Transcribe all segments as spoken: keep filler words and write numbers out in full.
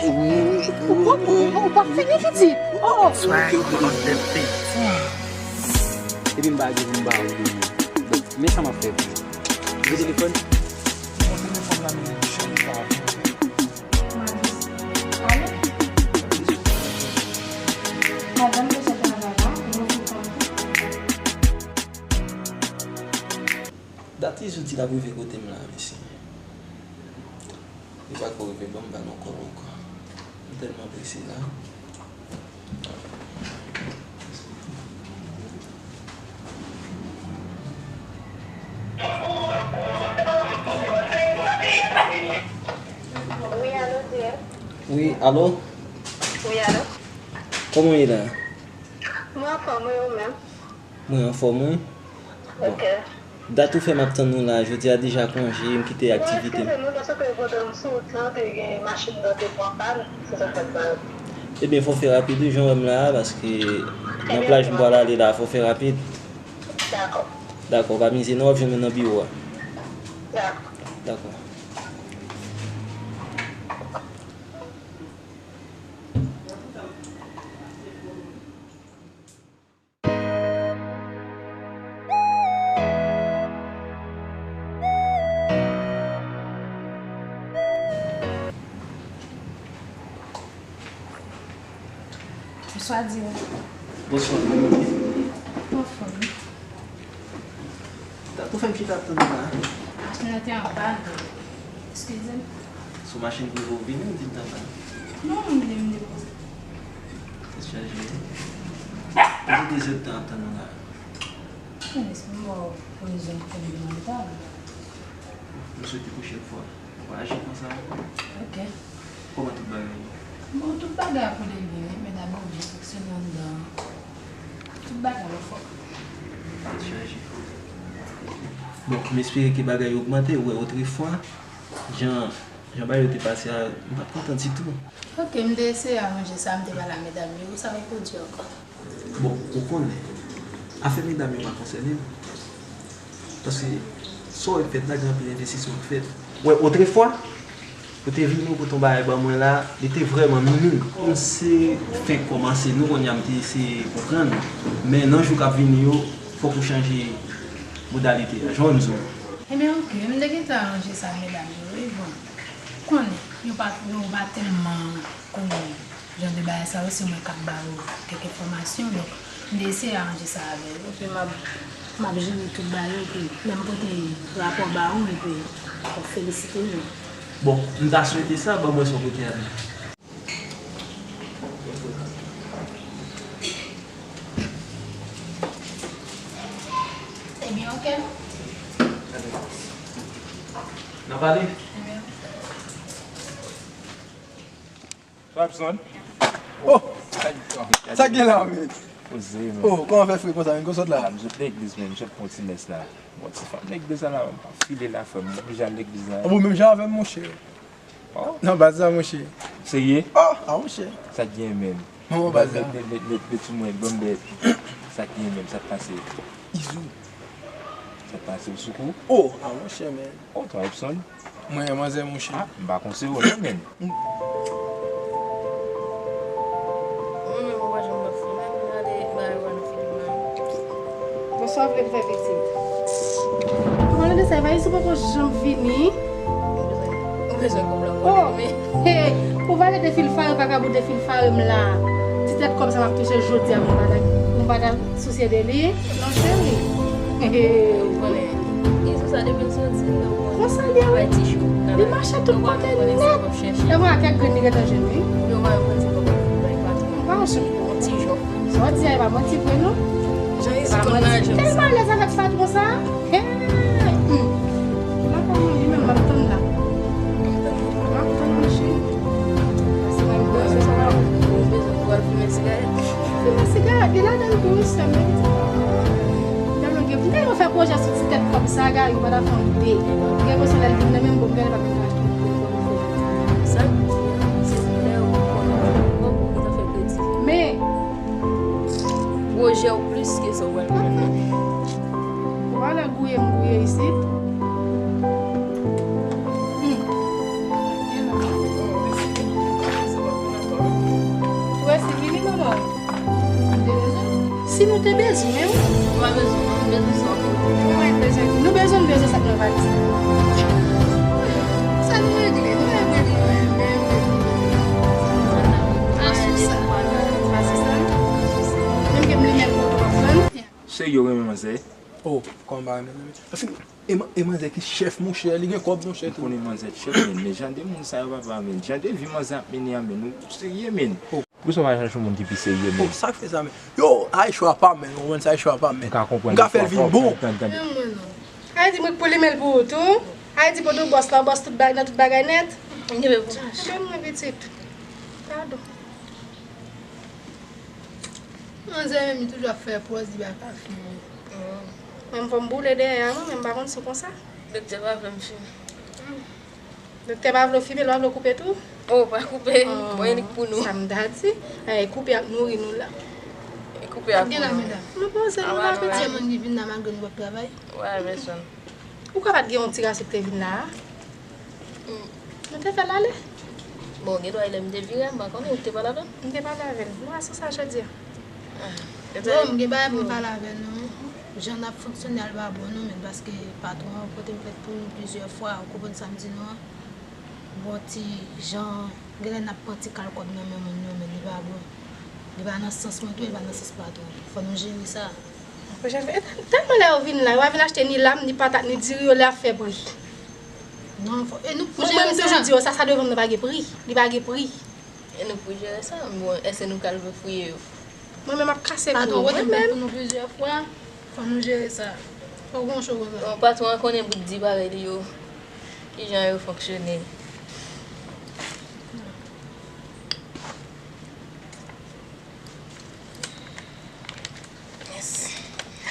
Ou, ou, ou, ou, ou pa fini, pitit. Oh! Swag on the beat. Epi m pa gen pou m ba ou de. Bon, men sa m ap fè pou ou. Ou gen telefòn? Mwen telefòn la, men li janm pa. Malis. Alo? Madanm, mesye travay la, nou fin konn. Dat Izou di l ap rive kote m la, mesye. Li pako rive, ban m ba l yon kòl ankò. M tèlman prese la. Wi, alo, Dieu. Wi, alo? Wi, alo? Kòman w ye la? Mwen anfòm, wi, ou menm? Mwen anfòm, wi. Bon. Ok. Dat ou fè m ap tann ou la, jodi a deja konje, m kite aktivite m. Eskize nou, paske pandan m soti an, te gen machin nan te pran pàn, se sa k fè m pa. Ebyen, fò w fè rapid, wi, jan w wè m la a, paske nan plaj m pral ale la, fò w fè rapid. Dakò. Dakò, pa mize non, w ap jwenn mwen nan biwo a. Dakò. Dakò. Bonswa, Dieu. Bonswa, kòman w ye? Anfòm. Dat ou fè m chita ap tann ou la? Machin nan te anba, Dieu. Eskize m. Sou machin prive w vini, ou di m t anba? Non, m vini, m depoze. Tèt chaje, wi. Poze de zèdtan ap tann ou la. Mwen espere m ba w rezon pou m vin anreta. M swete pwochèn fwa, ou pa aji konsa ankò. Ok. Kòman tout bagay yo? Bon, tout bagay ap rele byen, wi. Medam yo byen fonksyone anndan. Tout bagay anfòm. Tèt chaje. Bon, m espere ke bagay yo ogmante. Ou wè, otrefwa, jan, jan bagay yo te pase a, m pa t kontan ditou. Ok, m te eseye aranje sa, m te pale a medam yo, sa pa pwodui ankò. Bon, ou konnen, afè medam yo pa konsène m. Paske sa w wè k fèt la, gen anpil envestisman k fèt. Wè, otrefwa, ou te vini, ou pote yon bagay ban mwen la, li te vrèman minm. Kòm se fenk kòmanse nou, kounye a m te eseye konprann. Men nan jou k ap vini yo, fòk ou chanje modalite a. Jan w wè m di w. Ebyen, ok, m te gentan aranje sa, medam yo, wi, bon. Konnen, yo pa, yo pa tèlman konnen jan de bagay sa yo, se mwen k ap ba yo kèk enfòmasyon. Donk, m te eseye aranje sa avè yo. Epi m ap, m ap jere tout bagay yo, epi lè m pote rapò ba ou, epi w ap felisite nou. Bon, m ta swete sa, ban mwen sa w pote a la. Ebyen, ok. N a pale? Ebyen. What's up, son? Oh! Sa k gen la, men? Poze, men. Oh, kòman fè fre konsa, men? Kote w sot la? Ah, m sot legliz, men. M sot pran ti mès la. Bon, ti fanm legliz la, la, m pa file la, frè m. M oblije al legliz la. Ah, bon, menm jan avè m, monchè. Oh. Nan baz la, monchè. Serye? Oh, ah, monchè. Sa k gen, men? Manman baz la. Lè, lè, lè, lè, lè ti mwen, bon, bèt. Sa k gen, men? Sa k pase? Izou. Sa k pase, ou sou kou? Oh, ah, monchè, men. Oh, Twalipson. Mwen, manzè, monchè. Ah, m pa konsewo non, men. Mwen menm, ou pa janm ap fè, men, ale bay ou nan figi mwen. Bonswa, vle fè pitit. Kòman de sa, Evalis, ou poko janm vini? Ou bezwen, ou bezwen kòb la pou... Oh, men. Hey, ou va rete fil fare, vagabon de fil fare m la. Ti tèt kòb sa m ap touche jodi a, m pa ta, m pa ta sousye de li. Non, cheri. Ou konnen, Izou sa depi l soti, non, konsa li ye, wi. Li mache tout kote nèt. E mwen, a kèk grenn li gentan jwenn, wi. Ou pa yon sou. Sa w di a, e pa manti vre, non. Jan Izou konn manje. Tèlman alèz avèk patwon sa. Hey! Hmm. Lakay mwen, li menm, m ap tann la. M ap tann, m ap tann, monchè. Paske mwen, mwen, se sa la, mwen bezwen pou al fimen sigarèt. Fimen sigarèt, li ladan l tou, wi, sè m. Tèlman gen, m te fè pwojè sou ti tèt kòb sa, Gary, ou pa ta fè yon ide. Gen konsa lè l vin nan men m, bon, m genlè pa t achte yon pwodui pou l fè. Sa, se lè ou konnen, ou gentan fè kredi. Men, pwojè w plis ke sa w pral jwenn nan. Ou pa wè gouye m gouye isit? Hmm. Te bezwen, men wi. Nou pa bezwen, nou bezwen sa. Mwen bezwen, nou bezwen, nou bezwen sa k nan valiz la. Sa nou regle, nou regle, nou regle. Asou sa. Asou sa. Menm ke m li menm poto w ap vann. Cheri, yo renmen manzè. Oh, kòman m pa renmen l, men. Anfen, e man-, e manzè ki chèf, monchè, li gen kòb, monchè, tou. M konnen manzè chèf, men, men jan de moun sa yo, papa, men. Jan de vi manzè ap mennen an, men, nou serye, men. Oh. Poukisa w pa chache yon moun ki pi serye, men? Oh, sa k fè sa, men? Yo, Aishwa pa, men. Ou konprann sa, Aishwa pa, men. M ka konprann. M ka fè l vin bon. Tande, tande. Mwen, non. Ay di mwen k pou limen l pou ou tou. Ay di poto w bòs la, w bòs tout bagay, nan tout bagay nèt. Ebyen, mwen pitit. Padon. Manzè menm, li toujou ap fè pòz, li pa ka fini. Mwen, m fò m boule dèyè a, mwen, men m pa konn si w konsa. Doktè pa vle m fini. Doktè pa vle w fimen, l pa vle w koupe tou? Oh, pa koupe. Oh, mwen, li k pou nou. Sa m ta di. Eh, koupe ak nouri nou la. E koupe ak nou la, medam. Nou panse nou pa piti moun ki vin la malgre nou p ap travay. Wè, men son. Ou ka pa t gen yon ti rase k te vin la a? Hmm. Nou te fè l ale. Bon, gen dwa e lè m te vire, m pa konnen, ou te pale avè l? M te pale avè l. Nou asou sa jodi a. Ah, bon, m gen bagay pou m pale avè nou. Jan n ap fonksyone a l pa bon non, men paske patwon an pote m plent pou nou plizyè fwa, ou konprann sa m di nou an? Bon, ti jan, genlè n ap pran ti kal kòb nan men moun yo, men li pa bon. Li pa nan sans mwen tou, li pa nan sans patwon an. Fò nou jere sa. Fò jere, e tèlman lè yo vin la, yo pa vin achte ni lam, ni patat, ni diri, yo lè ap fè pri. Non, fò, e nou pou jere sa. Mwen, mwen, m toujou di yo, sa, sa devan m nan pa gen pri. Li pa gen pri. E nou pou jere sa, bon, èske nou ka leve priye yo? Mwen menm ap kase kou. Patwon pote m plent pou nou plizyè fwa, fò nou jere sa. Fò w gon cho konsa. Bon, patwon an konnen bout di parèy li yo, kijan yo fonksyone. Yes.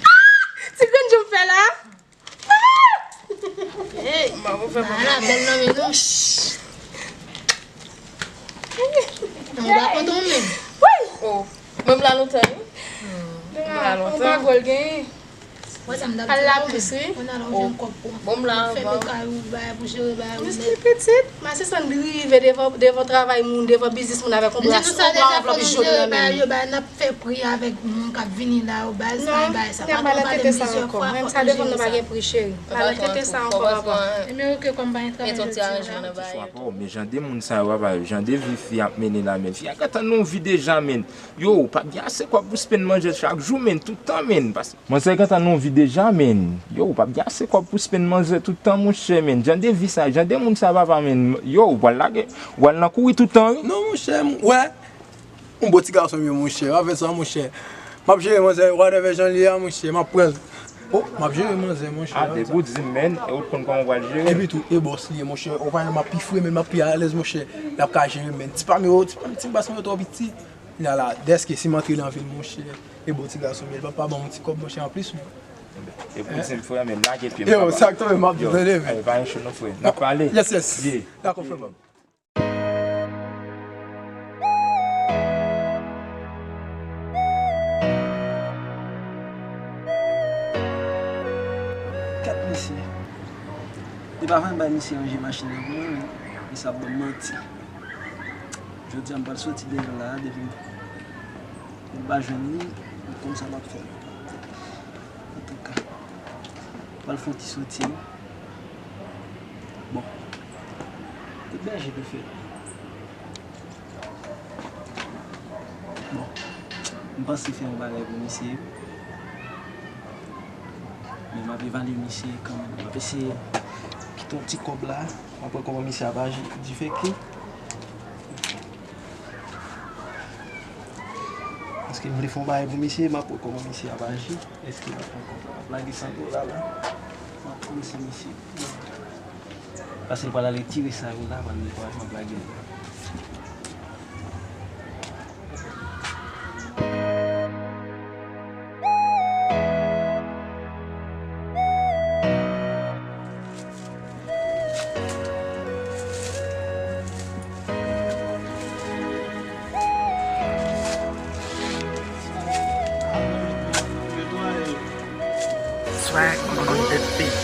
Ah! Ti grenn jan m fè la. Hey, m pa pou fè bagay la bèl nan men nou. Nan, ou pa kontan w menm. Oh, mwen m la lontan, wi. M la lontan. Bagay l genyen. Wè sa m t ap di la, wi. Kounye a la, ou jwenn kòb pou fè do kay ou, bagay pou jere bagay ou nèt. Pitit, m asistan rive devan, devan travay moun, devan biznis moun avèk yon bras, yon anvlòp jòn nan men l. Yo bay, n ap fè pri avèk moun k ap vini la yo, baz, pa bay sa. Patwon pale m plizyè fwa, fòk nou jere sa. Maltretè sa ankò, papa. Ebyen, oke, kòm pa gen travay jodi a la. Swa pa w, men jan de moun sa yo, papa, jan de vi fi ap mennen la, men fi a gentan nan yon vi deja, men. Yo, w p ap gen ase kòb pou spenn manzè chak jou, men, tout tan, men. Paske manzè gentan nan yon vi deja, men. Yo, w p ap gen ase kòb pou spenn manzè tout tan, monchè, men. Jan de vi sa, jan de moun sa, papa, men. Yo, w pral lage, w pral nan kouri tout tan, wi. Non, monchè, m, wè. Yon bon ti gason m ye, monchè. W ap fè sa, monchè. M ap jere manzè, whatever jan l ye a, monchè. M ap pran l. Oh, m ap jere manzè, monchè. Ah, depi w di m, men, e ou t konn kòman w pral jere? Epi tou, e bòs li ye, monchè. Ou pa wè m ap pi fre, men m ap pi alèz, monchè. L ap ka jere, men. Ti pa m yo, ti pa m, ti bas mwen yo twò piti. Kounye a la, dèske si m antre nan vil, monchè, e bon ti gason m ye, l p ap pa ban m yon ti kòb, monchè, anplis, men. Epi w di m, frè, men lage pye m, papa. Yo, sa k tonbe, m ap tande, men. Yo, pa gen cho non, frè. N ap pale. Yes, yes. Dakò, frè pam. Gad misye. Li pa vle bay misye ranje machin nan pou mwen, men misye ap ban m manti. Jodi a, m pral soti deyò la, depi m pa jwenn li, m konn sa m ap fè. Antouka, m pral fè yon ti soti, wi. Bon, kout bèje pou fè. Bon, m panse fè yon bagay pou misye. Men m ap evalye misye kanmenm. M ap eseye kite yon ti kòb la. M ap wè kòman misye ap aji. Difèke. Paske m vle fè yon bagay pou misye, m ap wè kòman misye ap aji. Èske l ap pran kòb la? M ap lage san dola la. M ap pran san misye. Paske l pral al retire sa yo la, pral netwaye, m ap lage l. Swag on the beat.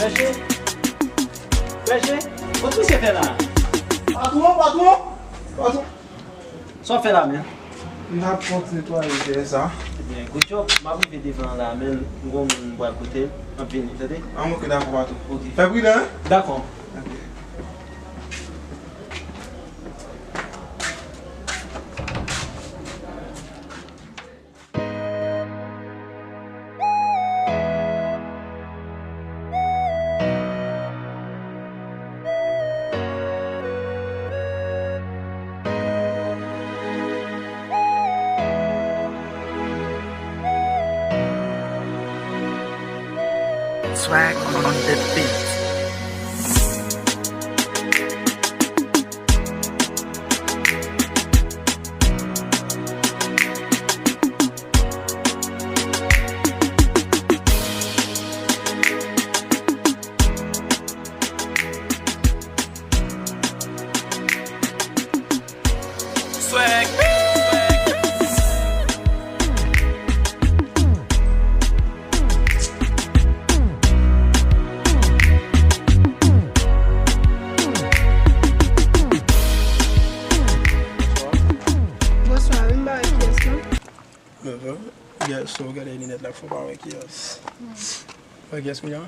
Pèche? Pèche? Kot misye fè la? Patwon, patwon, patwon. Sa w ap fè la menm? M ap kontinye netwaye dèyè sa. Ebyen, good job. M ap rive devan an la, men m gon moun m pral kote l. M ap vini, tande? An, ok, dakò, patwon. Ok. Fè pridan, en? Dakò. Ok. Swag on the beat. Swag. Bonswa, wi, m pa wè kiyès non. Yes, so w gade linèt la, fò w pa wè kiyès. Wè kiyès kounye a?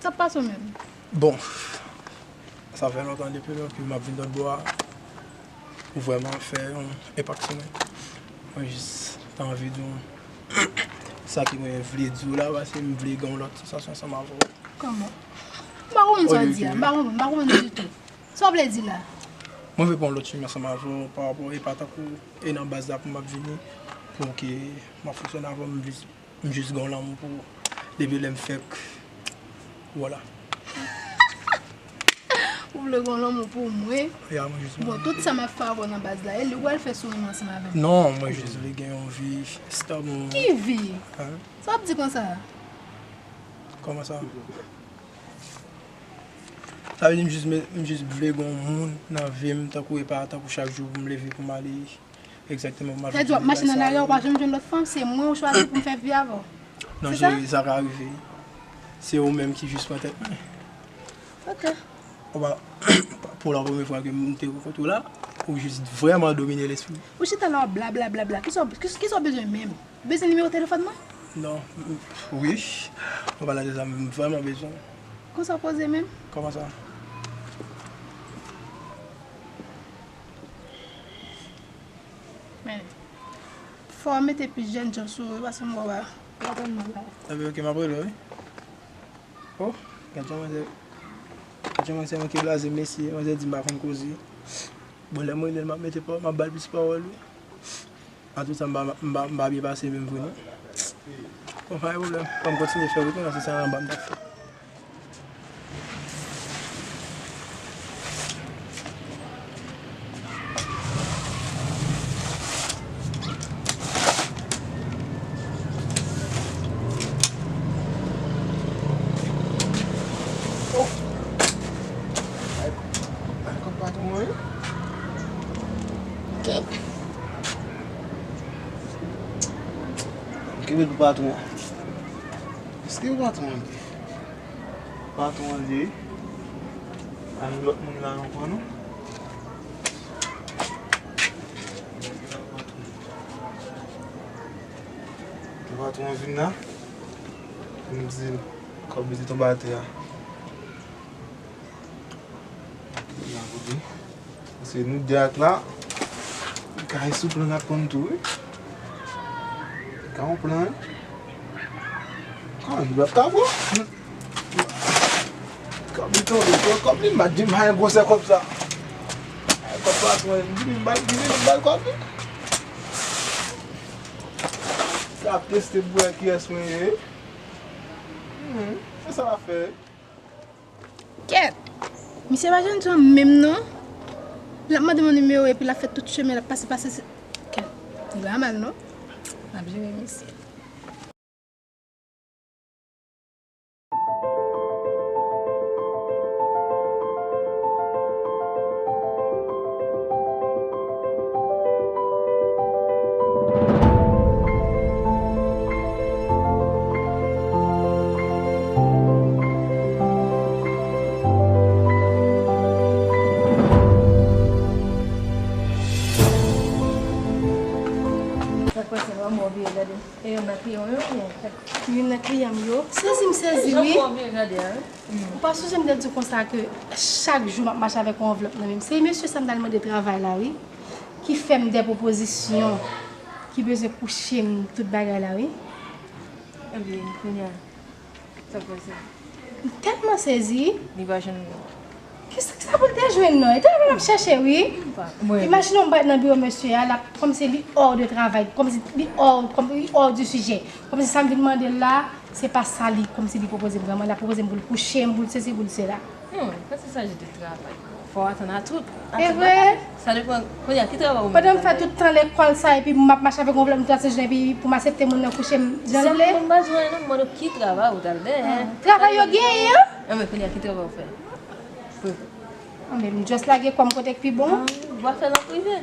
Sa p pase w menm? Bon, sa fè lontan depi lè ke m ap vin lòt bò a pou vrèman fè yon enpak sou mwen. Mwen jis ta anvi di w sa ke mwen vle di w la, paske m vle gen yon lòt sansasyon ansanm avè w. Kòman? M pa konprann sa w di a, m pa konprann, m pa konprann ditou. Sa w vle di la? Mwen vle pran yon lòt chimen ansanm avè w pa rapò, e pa tankou e nan baz la pou m ap vini, pou ke m ap fonksyone avè w, m jis M jis gen yon lanmou pou ou. Depi lè m fèk, vwala. Ou vle gen yon lanmou pou mwen? Ya, mwen jis. Bon, tout sa m ap fè avè w nan baz la, e li w pral fè sou mwen ansanm avè m? Non, mwen jis vle gen yon vi stabil. Ki vi? Hein? Sa w ap di konsa? Kòman sa? Sa vle di m jis, m jis vle gen yon moun nan vi m, tankou e pa tankou chak jou pou m leve pou m ale. Egzakteman, m ap... Lè di w ap mache nan lari a, ou pa janm jwenn lòt fanm, se mwen ou chwazi pou m fè vi avè w. Non, cheri, sa ka rive. Se ou menm ki jis pran tèt mwen. Ok. Ou pa, pou la premye fwa ke m te rankontre w la, ou jis vrèman domine lespri m. Ou chita la, w ap bla, bla, bla, bla. Kisa w, kisa, kisa w bezwen menm? Ou bezwen nimewo telefòn mwen? Non, m, wi. Mwen pale de sa, m vrèman bezwen. Konsa w poze menm? Kòman sa? Men, fò w mete plis jènjan sou ou wi, paske m wè w pa, w pa tèlman la. Ebyen, ok, m ap rele w, wi. Oh, gad jan manzè, gad jan manzè manke blaze, mesye, manzè di m pa konn koze. Bon, lè m rele l, m ap mete pa, m ap ba l plis pawòl, wi. Antouka, m pa, m pa, m pa byen pase menm vre, non. Bon, pa gen pwoblèm. Fò m kontinye fè wout mwen, paske se anba m t ap fè. Oh! Ay, ay, kòb patwon an, wi. Kèt. Kenbe l pou patwon an. Èske pou patwon an li? Patwon an li. Pa gen lòt moun la ankò non. Lè patwon an vin la, m di l kòb li te tonbe atè a. N a kote. Paske nou de ak la, li ka sou plan n ap pran tou, wi. Li ka yon plan, wi. Kòman li p ap ka pran? Kòb li tonbe, kòb li, m pa t di m pa gen gwosè kòb sa. Ay, kòb patwon, di m ba l, di m ba l kòb li. L ap teste pou wè kiyès mwen ye. Hmm, se sa l ap fè. Kèt! Misye pa jennjan menm non. L ap mande m yon nimewo epi l ap fè tout chemen, l ap pase, pase, se, kèt. Li pa mal non. M ap jere misye. Pase yon mò vye gade. E yon nan kliyan yo byen. Youn nan kliyan m yo. Sezi m sezi wi. Jan mò vye gade a wi. Ou pa sonje m te di w konsa ke chak jou m ap mache avèk yon anvlòp nan men m. Se mesye sa m t al mande travay la wi. Ki fè m de pwopozisyon. Ki bezwen kouche m tout bagay la wi. Ebyen, kounye a, sa k pase? M tèlman sezi. Li pa jwenn. Kisa, kisa pou l te jwenn non? E travay l ap chèche wi. Mwen. Imajine w m parèt nan biwo mesye a, l ap kòmsi li hors de travail, kòmsi li hors, kòm, li hors du sujet. Kòmsi sa m vin mande l la, se pa sa li, kòmsi li pwopoze m vrèman. L ap pwopoze m pou l kouche m, pou l sesi, pou l sela. Non, pa se sa je te travay. Fò w atann a tout. E vre? Sa depann. Kounye a, ki travay ou menm? Pandan m fè tout tan lekòl sa, epi m ap mache avèk yon vlòp m trase jounen, epi pou m aksepte moun nan kouche m jan l vle? Se moun m pa di w non, m mande w ki travay ou t al fè. Travay yo genyen an? Anben, kounye a, ki travay ou fè? Anben, m just lage kò m kote k pi bon. Ah, w ap fè l an prive.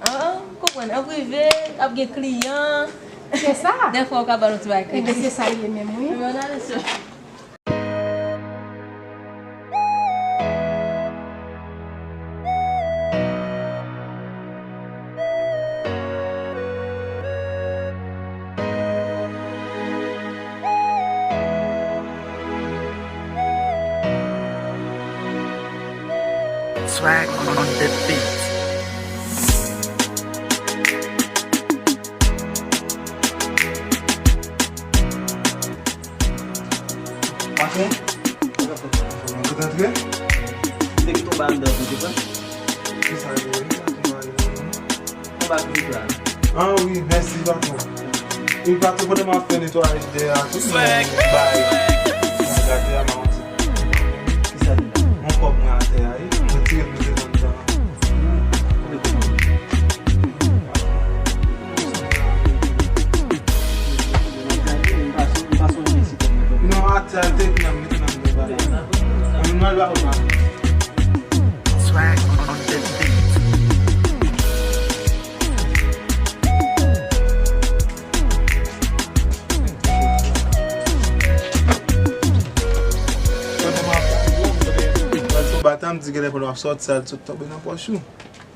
Ah, m konprann. An prive, ap gen kliyan. Se sa. Dèfwa, ou ka ba l yon ti bagay kredi. Ebyen, se sa l ye menm, wi. Ebyen, ann ale, sè. Swag on the beat. Patwon? Mwen te antre. M te kite w ba anndan pou te pran. Kisa yo ye? Patwon, ba yo. Mwen ba pou te pran. Ah wi, mèsi, patwon. Wi, patwon, pandan m ap fè netwayaj dèyè a, tou, mwen bay. Mwen gade a, m a di. Kisa li la? Yon kòb mwen atè a, wi. Mwen tire l, mete l anndan. Non, atè a te pi nan met nan deba la. Mwen ba ou la. Swag on the beat. Mwen te mwen ap gade w, mwen te pral sou bata, m di genlè pandan w ap sòti, sa l sot tonbe nan pòch ou.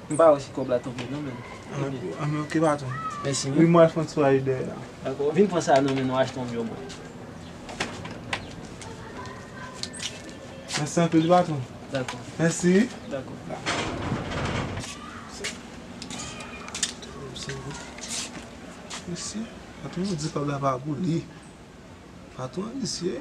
M pa wè si kòb la tonbe non, men. Anben, anben, ok, patwon. Mèsi, wi. Wi, mwen al fè yon ti vwayaj dèyè la. Dakò. Vin pran sa non, men nou achte yon byen mwen. Mèsi anpil, patwon. Dakò. Mèsi. Dakò. Mèsi. Patwon, di kòb la pa pou li. Patwon, mesye.